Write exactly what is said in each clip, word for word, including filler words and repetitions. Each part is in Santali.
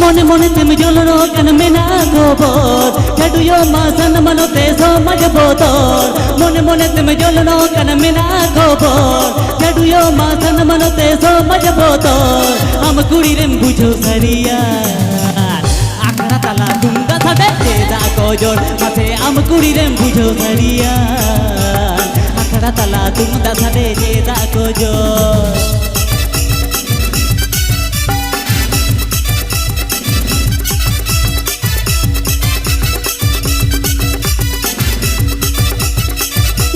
ᱢᱚᱱᱮ ᱢᱚᱱᱮ ᱛᱮᱢ ᱡᱚᱞᱚᱱᱚᱜ ᱠᱟᱱᱟ ᱢᱮᱱᱟᱜ ᱠᱷᱚᱵᱚᱨ, ᱪᱟᱹᱰᱩᱭᱚᱜ ᱢᱟ ᱥᱟᱱᱟᱢ ᱱᱚᱛᱮ ᱥᱚᱢᱟᱡᱽ ᱵᱚᱛᱚᱨ᱾ ᱢᱚᱱᱮ ᱢᱚᱱᱮ ᱛᱮᱢ ᱡᱚᱞᱚᱱᱚᱜ ᱠᱟᱱᱟ ᱢᱮᱱᱟᱜ ᱠᱷᱚᱵᱚᱨ, ᱪᱟᱹᱰᱩᱭᱚᱜ ᱢᱟ ᱥᱟᱱᱟᱢ ᱱᱚᱛᱮ ᱥᱚᱢᱟᱡᱽ ᱵᱚᱛᱚᱨ᱾ ᱟᱢ ᱠᱩᱲᱤ ᱨᱮᱢ ᱵᱩᱡᱷᱟᱹᱣ ᱥᱟᱹᱨᱤᱭᱟ, ᱟᱠᱷᱲᱟ ᱛᱟᱞᱟ ᱛᱩᱢᱫᱟᱜ ᱥᱟᱰᱮ ᱪᱮᱫᱟᱜ ᱠᱚ ᱡᱚᱲ? ᱢᱟᱥᱮ ᱟᱢ ᱠᱩᱲᱤ ᱨᱮᱢ ᱵᱩᱡᱷᱟᱹᱣ ᱥᱟᱹᱨᱤᱭᱟ, ᱟᱠᱷᱲᱟ ᱛᱟᱞᱟ ᱛᱩᱢᱫᱟᱜ ᱥᱟᱰᱮ ᱪᱮᱫᱟᱜ ᱠᱚ ᱡᱚᱲ?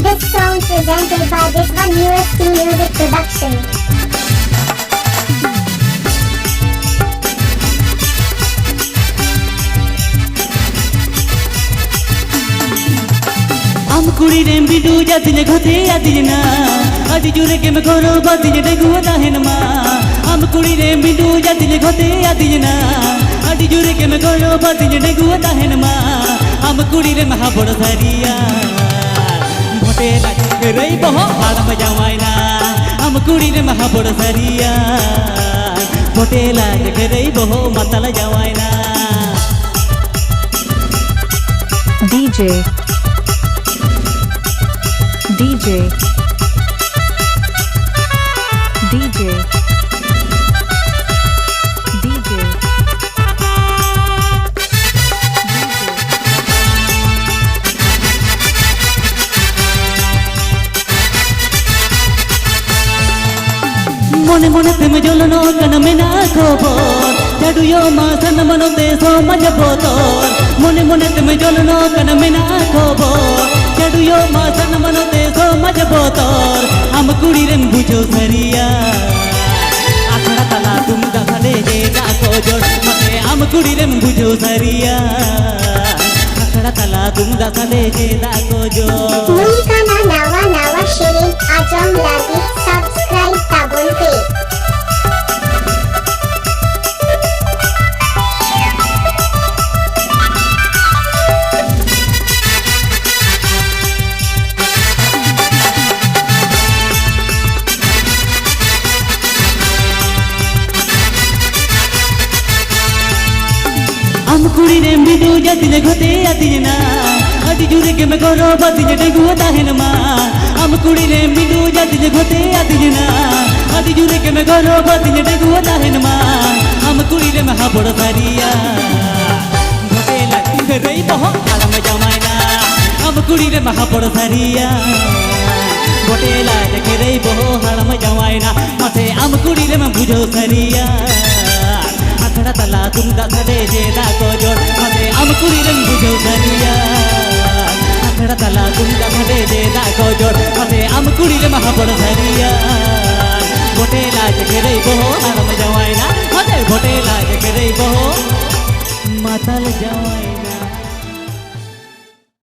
This song presented by This One U S T Music Production. ᱟᱢ ᱠᱩᱲᱤ ᱨᱮᱢ ᱵᱤᱰᱩᱡ ᱟᱹᱫᱤᱧᱟ, ᱜᱷᱚᱛᱮ ᱟᱹᱫᱤᱧᱟ, ᱟᱹᱰᱤ ᱡᱳᱨ ᱜᱮᱢ ᱜᱚᱨᱚᱵ ᱟᱹᱫᱤᱧᱟ, ᱰᱟᱺᱜᱩᱣᱟᱹ ᱛᱟᱦᱮᱱ ᱢᱟ᱾ ᱟᱢ ᱠᱩᱲᱤ ᱨᱮᱢ ᱵᱤᱰᱩᱡ ᱟᱹᱫᱤᱧᱟ, ᱜᱷᱚᱛᱮ ᱟᱹᱫᱤᱧᱟ, ᱟᱹᱰᱤ ᱡᱳᱨ ᱜᱮᱢ ᱜᱚᱨᱚᱵ ᱟᱹᱫᱤᱧᱟ, ᱰᱟᱺᱜᱩᱣᱟᱹ ᱛᱟᱦᱮᱱ ᱢᱟ᱾ ᱟᱢ ᱠᱩᱲᱤ ᱨᱮᱢ ᱦᱟᱵᱚᱲ ᱥᱟᱹᱨᱤᱭᱟ, ᱵᱷᱚᱴᱮ ᱞᱟᱡ ᱨᱟᱹᱭ ᱵᱚᱦᱚᱜ ᱦᱟᱲᱟᱢ ᱡᱟᱶᱟᱭᱱᱟ᱾ ᱟᱢ ᱠᱩᱲᱤ ᱨᱮᱢ ᱦᱟᱵᱚᱲ ᱥᱟᱹᱨᱤᱭᱟ, ᱵᱷᱚᱴᱮ ᱞᱟᱡ ᱨᱟᱹᱭ ᱵᱚᱦᱚᱜ ᱢᱟᱛᱟᱞ ᱡᱟᱶᱟᱭᱱᱟ᱾ D J, D J, D J, D J. ᱢᱚᱱᱮ ᱢᱚᱱᱮ ᱛᱮᱢ ᱡᱚᱞᱚᱱᱚᱜ ᱠᱟᱱᱟ ᱢᱮᱱᱟᱜ ᱠᱷᱚᱵᱚᱨ, ᱪᱟᱹᱰᱩᱭᱚᱜ ᱢᱟ ᱥᱟᱱᱟᱢ ᱱᱚᱛᱮ ᱥᱚᱢᱟᱡᱽ ᱵᱚᱛᱚᱨ᱾ ᱢᱚᱱᱮ ᱢᱚᱱᱮ ᱛᱮᱢ ᱡᱚᱞᱚᱱᱚᱜ ᱠᱟᱱᱟ ᱢᱮᱱᱟᱜ ᱠᱷᱚᱵᱚᱨ, ᱪᱟᱹᱰᱩᱭᱚᱜ ᱢᱟ ᱥᱟᱱᱟᱢ ᱱᱚᱛᱮ ᱥᱚᱢᱟᱡᱽ ᱵᱚᱛᱚᱨ᱾ ᱟᱢ ᱠᱩᱲᱤ ᱨᱮᱢ ᱵᱩᱡᱷᱟᱹᱣ ᱥᱟᱹᱨᱤᱭᱟ, ᱟᱠᱷᱲᱟ ᱛᱟᱞᱟ ᱛᱩᱢᱫᱟᱜ ᱥᱟᱰᱮ ᱪᱮᱫᱟᱜ ᱠᱚ ᱡᱚᱲ? ᱢᱟᱥᱮ ᱟᱢ ᱠᱩᱲᱤ ᱨᱮᱢ ᱵᱩᱡᱷᱟᱹᱣ ᱥᱟᱹᱨᱤᱭᱟ, ᱟᱠᱷᱲᱟ ᱛᱟᱞᱟ ᱛᱩᱢᱫᱟᱜ ᱥᱟᱰᱮ ᱪᱮᱫᱟᱜ ᱠᱚ ᱡᱚᱲ? ᱱᱚᱝᱠᱟᱱᱟᱜ ᱱᱟᱣᱟ ᱱᱟᱣᱟ ᱥᱮᱨᱮᱧ ᱟᱸᱡᱚᱢ ᱞᱟᱹᱜᱤᱫ subscribe ᱛᱟᱵᱚᱱ ᱯᱮ᱾ ᱟᱢ ᱠᱩᱲᱤ ᱨᱮᱢ ᱵᱤᱸᱫᱩ ᱡᱟᱹᱛᱤ ᱞᱮ ᱜᱷᱚᱴᱮ ᱟᱹᱛᱤᱧ ᱮᱱᱟ᱾ ᱟᱹᱰᱤ ᱡᱩᱨ ᱜᱮᱢ ᱜᱚᱨᱚᱵ ᱟᱹᱛᱤᱧ ᱰᱟᱺᱜᱩᱣᱟᱹ ᱛᱟᱦᱮᱱ ᱢᱟ᱾ ᱟᱢ ᱠᱩᱲᱤ ᱨᱮᱢ ᱵᱤᱸᱫᱩ ᱡᱟᱹᱛᱤ ᱞᱮ ᱜᱷᱚᱴᱮ ᱟᱹᱛᱤᱧ ᱮᱱᱟ᱾ ᱟᱹᱰᱤ ᱡᱩᱨ ᱜᱮᱢ ᱜᱚᱨᱚᱵ ᱟᱹᱛᱤᱧ ᱰᱟᱺᱜᱩᱣᱟᱹ ᱛᱟᱦᱮᱱ ᱢᱟ᱾ ᱟᱢ ᱠᱩᱲᱤ ᱨᱮᱢ ᱦᱟᱯᱚᱲ ᱥᱟᱹᱨᱤᱭᱟ᱾ ᱜᱷᱚᱴᱮ ᱞᱟᱹᱜᱤᱫ ᱠᱷᱟᱹᱨᱟᱹᱭ ᱵᱚᱦᱚᱜ ᱦᱟᱲᱟᱢ ᱡᱟᱶᱟᱭᱱᱟ᱾ ᱟᱢ ᱠᱩᱲᱤ ᱨᱮᱢ ᱦᱟᱯᱚᱲ ᱥᱟᱹᱨᱤᱭᱟ᱾ ᱜᱷᱚᱴᱮ ᱞᱟᱹᱜᱤᱫ ᱠᱷᱟᱹᱨᱟᱹᱭ ᱵᱚᱦᱚᱜ ᱦᱟᱲᱟᱢ ᱡᱟᱶᱟᱭᱱᱟ᱾ ᱢᱟᱥᱮ ᱟᱢ ᱠᱩᱲᱤ ᱨᱮᱢ ᱵᱩᱡᱷᱟᱹᱣ ᱥᱟᱹᱨᱤᱭᱟ᱾ ᱟᱠᱷᱲᱟ ᱛᱟᱞᱟ ᱛᱩᱢᱫᱟᱜ ᱥᱟᱰᱮ ᱪᱮᱫᱟᱜ ᱠᱚ ᱡᱚᱲ, ᱢᱟᱥᱮ ᱟᱢ ᱠᱩᱲᱤ ᱨᱮᱢ ᱵᱩᱡᱷᱟᱹᱣ ᱥᱟᱹᱨᱤᱭᱟ᱾ ᱟᱠᱷᱲᱟ ᱛᱟᱞᱟ ᱛᱩᱢᱫᱟᱜ ᱥᱟᱰᱮ ᱪᱮᱫᱟᱜ ᱠᱚ ᱡᱚᱲ, ᱢᱟᱥᱮ ᱟᱢ ᱠᱩᱲᱤ ᱨᱮᱢ ᱦᱟᱯᱚᱲ ᱥᱟᱹᱨᱤᱭᱟ᱾ ᱜᱷᱚᱴᱮ ᱞᱟᱹᱜᱤᱫ ᱠᱷᱟᱹᱨᱟᱹᱭ ᱵᱚᱦᱚᱜ ᱦᱟᱲᱟᱢ ᱡᱟᱶᱟᱭᱱᱟ, ᱢᱟᱥᱮ ᱜᱷᱚᱴᱮ ᱞᱟᱹᱜᱤᱫ ᱠᱷᱟᱹᱨᱟᱹᱭ ᱵᱚᱦᱚᱜ ᱢᱟᱛᱟᱞ ᱡᱟᱶᱟᱭ᱾